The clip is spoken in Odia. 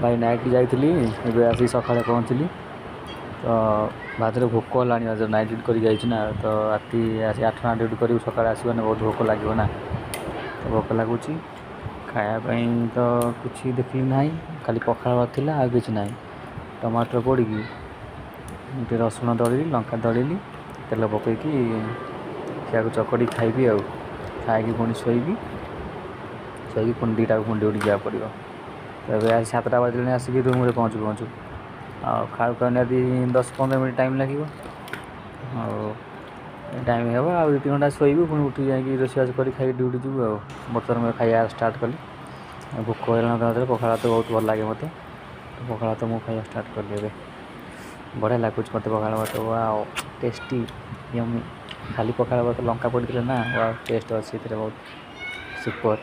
ଭାଇ, ନାଇଟ୍ ଯାଇଥିଲି, ଏବେ ଆସିକି ସକାଳେ ପହଞ୍ଚିଲି। ତ ଭାତରେ ଭୋକ ହେଲାଣି। ଆଜି ନାଇଟ୍ ଡ୍ୟୁଟି କରିକି ଯାଇଛି ନା, ତ ରାତି ଆସି 8 ଘଣ୍ଟା ଡ୍ୟୁଟି କରିବୁ, ସକାଳେ ଆସିବ ନା, ବହୁତ ଭୋକ ଲାଗିବ ନା। ତ ଭୋକ ଲାଗୁଛି। ଖାଇବା ପାଇଁ ତ କିଛି ଦେଖିଲି ନାହିଁ, ଖାଲି ପଖାଳ ଭାତ ଥିଲା, ଆଉ କିଛି ନାହିଁ। ଟମାଟର ପୋଡ଼ିକି ଟିକେ ରସୁଣ ଦଳିଲି, ଲଙ୍କା ଦଳିଲି, ତେଲ ପକେଇକି ସେଆକୁ ଚକଡ଼ିକି ଖାଇବି। ଆଉ ଖାଇକି ପୁଣି ଶୋଇବି। ଶୋଇକି ପୁଣି 2ଟାକୁ ପୁଣି ଡ୍ୟୁଟି ଯିବାକୁ ପଡ଼ିବ। ତ ଏବେ ଆସି 7ଟା ବାଜିଲାଣି ଆସିକି ରୁମ୍ରେ ପହଞ୍ଚୁ ପହଞ୍ଚୁ। ଆଉ ଖାଉ ଖାଉ ନିହାତି 10-15 ମିନିଟ୍ ଟାଇମ୍ ଲାଗିବ। ଆଉ ଟାଇମ୍ ହେବ, ଆଉ 2-3 ଘଣ୍ଟା ଶୋଇବୁ, ପୁଣି ଉଠିକି ଯାଇକି ରୋଷେଇବାସ କରି ଖାଇକି ଡ୍ୟୁଟି ଯିବୁ। ଆଉ ବର୍ତ୍ତମାନ ମୁଁ ଖାଇବା ଷ୍ଟାର୍ଟ କଲି। ଆଉ ଭୋକ ହେଲାଣି। ପଖାଳ ଭାତ ବହୁତ ଭଲ ଲାଗେ ମୋତେ। ପଖାଳ ଭାତ ମୁଁ ଖାଇବା ଷ୍ଟାର୍ଟ କଲି ଏବେ। ବଢ଼ିଆ ଲାଗୁଛି ମୋତେ ପଖାଳ ଭାତ। ଆଉ ଟେଷ୍ଟି, ୟମି। ଖାଲି ପଖାଳ ଭାତ ଲଙ୍କା ପଡ଼ିଥିଲେ ନା, ଟେଷ୍ଟ ଅଛି ଏଥିରେ ବହୁତ ସୁପର।